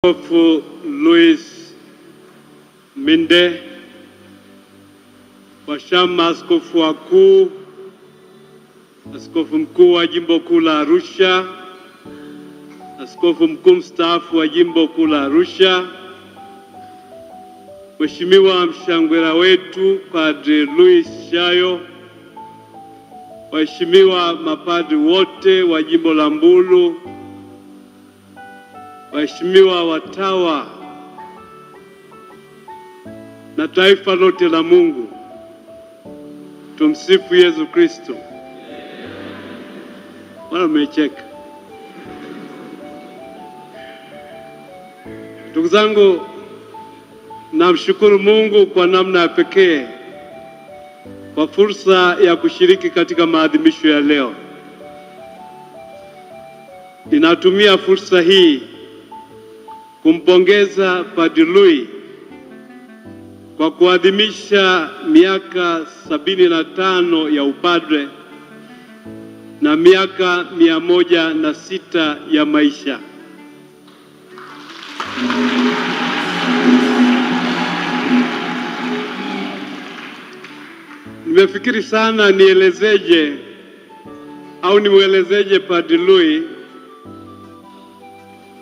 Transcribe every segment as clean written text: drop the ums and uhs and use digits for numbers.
Askofu Louis Minde, washama askofu wakuu, askofu mkuu wa jimbo kuu la Arusha, askofu mkuu mstaafu wa jimbo kuu la Arusha, Mheshimiwa mshangwera wetu Padre Louis Shayo, waheshimiwa mapadri wote wa jimbo la Mbulu, waheshimiwa watawa na taifa lote la Mungu, tumsifu Yesu Kristo. Wala mmecheka. Ndugu zangu, namshukuru Mungu kwa namna ya pekee kwa fursa ya kushiriki katika maadhimisho ya leo. Ninatumia fursa hii kumpongeza Padre Louis kwa kuadhimisha miaka 75 ya upadre na miaka 106 ya maisha. Nimefikiri sana nielezeje au nimuelezeje Padre Louis,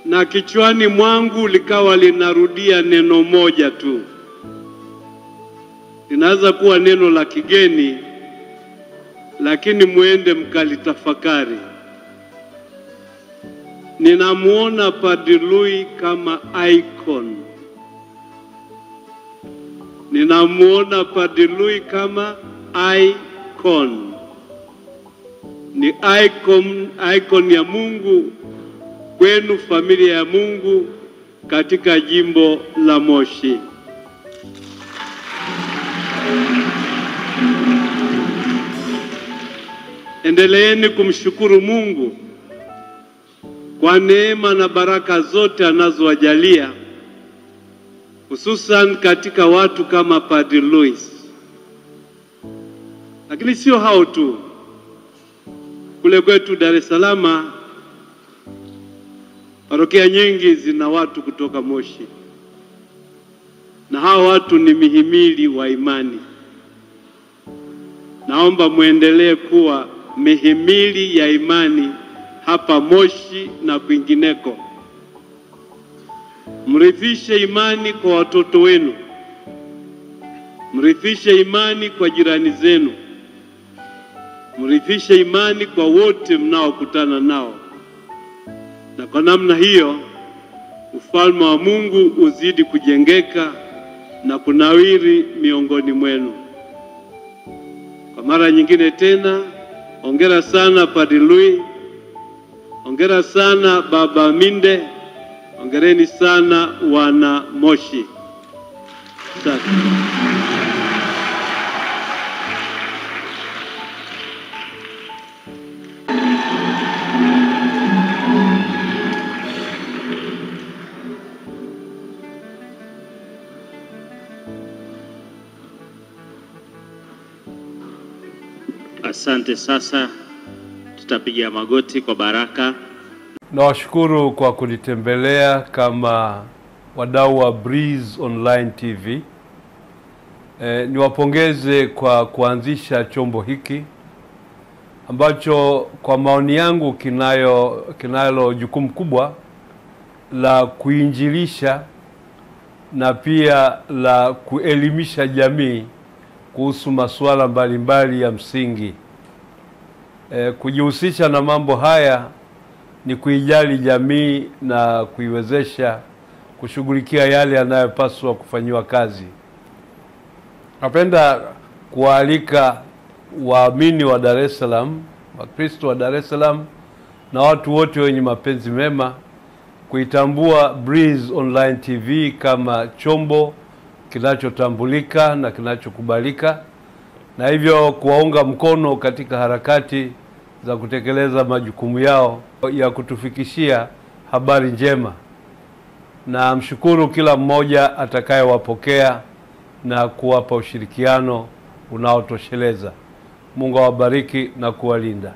na kichwani mwangu likawa linarudia neno moja tu. Linaweza kuwa neno la kigeni, lakini muende mkalitafakari. Ninamuona Padre Louis kama icon. Ninamuona Padre Louis kama icon. Ni icon ya Mungu kwenu, familia ya Mungu katika jimbo la Moshi. Endeleeni kumshukuru Mungu kwa neema na baraka zote anazowajalia, hususan katika watu kama Padre Louis. Lakini sio hao tu. Kule kwetu Dar es Salaam, parokia nyingi zina watu kutoka Moshi, na hao watu ni mihimili wa imani. Naomba muendelee kuwa mihimili ya imani hapa Moshi na kwingineko. Mrithishe imani kwa watoto wenu, mrithishe imani kwa jirani zenu, mrithishe imani kwa wote mnaokutana nao. Na kwa namna hiyo ufalme wa Mungu uzidi kujengeka na kunawiri miongoni mwenu. Kwa mara nyingine tena, hongera sana Padre Louis, hongera sana Baba Minde, hongereni sana wana Moshi. Asante. Asante. Sasa tutapiga magoti kwa baraka. Nawashukuru kwa kunitembelea kama wadau wa Breeze Online TV. Niwapongeze kwa kuanzisha chombo hiki ambacho kwa maoni yangu kinalo jukumu kubwa la kuinjilisha na pia la kuelimisha jamii kuhusu masuala mbalimbali ya msingi. Kujihusisha na mambo haya ni kuijali jamii na kuiwezesha kushughulikia yale yanayopaswa kufanyiwa kazi. Napenda kualika waamini wa Dar es Salaam, Wakristo wa Dar es Salaam na watu wote wenye mapenzi mema kuitambua Breeze Online TV kama chombo kinachotambulika na kinachokubalika, na hivyo kuwaunga mkono katika harakati za kutekeleza majukumu yao ya kutufikishia habari njema. Na mshukuru kila mmoja atakayewapokea na kuwapa ushirikiano unaotosheleza. Mungu awabariki na kuwalinda.